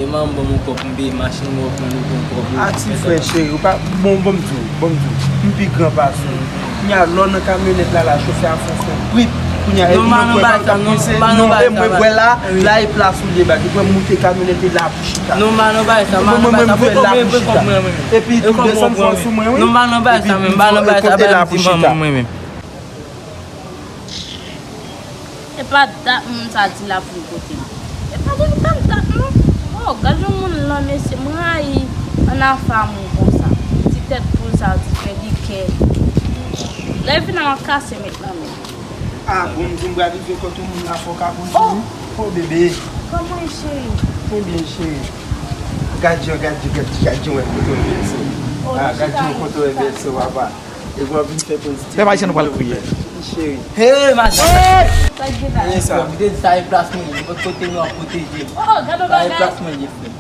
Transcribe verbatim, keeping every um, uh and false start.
Manman ban m yon kòb, m peye machin mwen, pran nou bon kòb. A ti frè cheri, ou pa. Bon, bon, m di w, bon, m di w. M pi gran pase w. Kounye a, lè w nan kamyonèt la, la, chofè a fè w fè prit. Kounye a, epi mwen kwè pa w t ap pise. Non, e mwen kwè la, la e plas ou debake. Epi mwen moute kamyonèt e la pou chita. Non, m pa nan bagay sa, m pa nan bagay sa. Mwen, mwen, mwen, mwen, mwen, mwen. Epi tou desann fò sou mwen, wi. Non, m pa nan bagay sa, men m pa nan bagay sa, pa di manman mwen, men. E pa dat moun sa di l ap vin kote m. E pa vin tann dat non. Oh, gad yon moun lan mesye, m rayi annafè moun konsa. Ti tèt poul sa, ti fè li kè. Lè vin nan kase met nan men. Ah bon, m di m pral rive kote moun la fò ka pou di. Oh bebe. Kòman e cheri? Mwen byen cheri. Gad jan, gad jan, gad jan, gad jan wè kote w bèse. Ah, gad jan kote w bèse papa. E w ap vin fè pozitif. Pèp ayisyen nou pral kriye. Cheri. Hey madanm. Sa k gen la? Sa e plas mwen ye, kote nou ap pwoteje. Oh, gade bagay. Sa e plas mwen ye frè.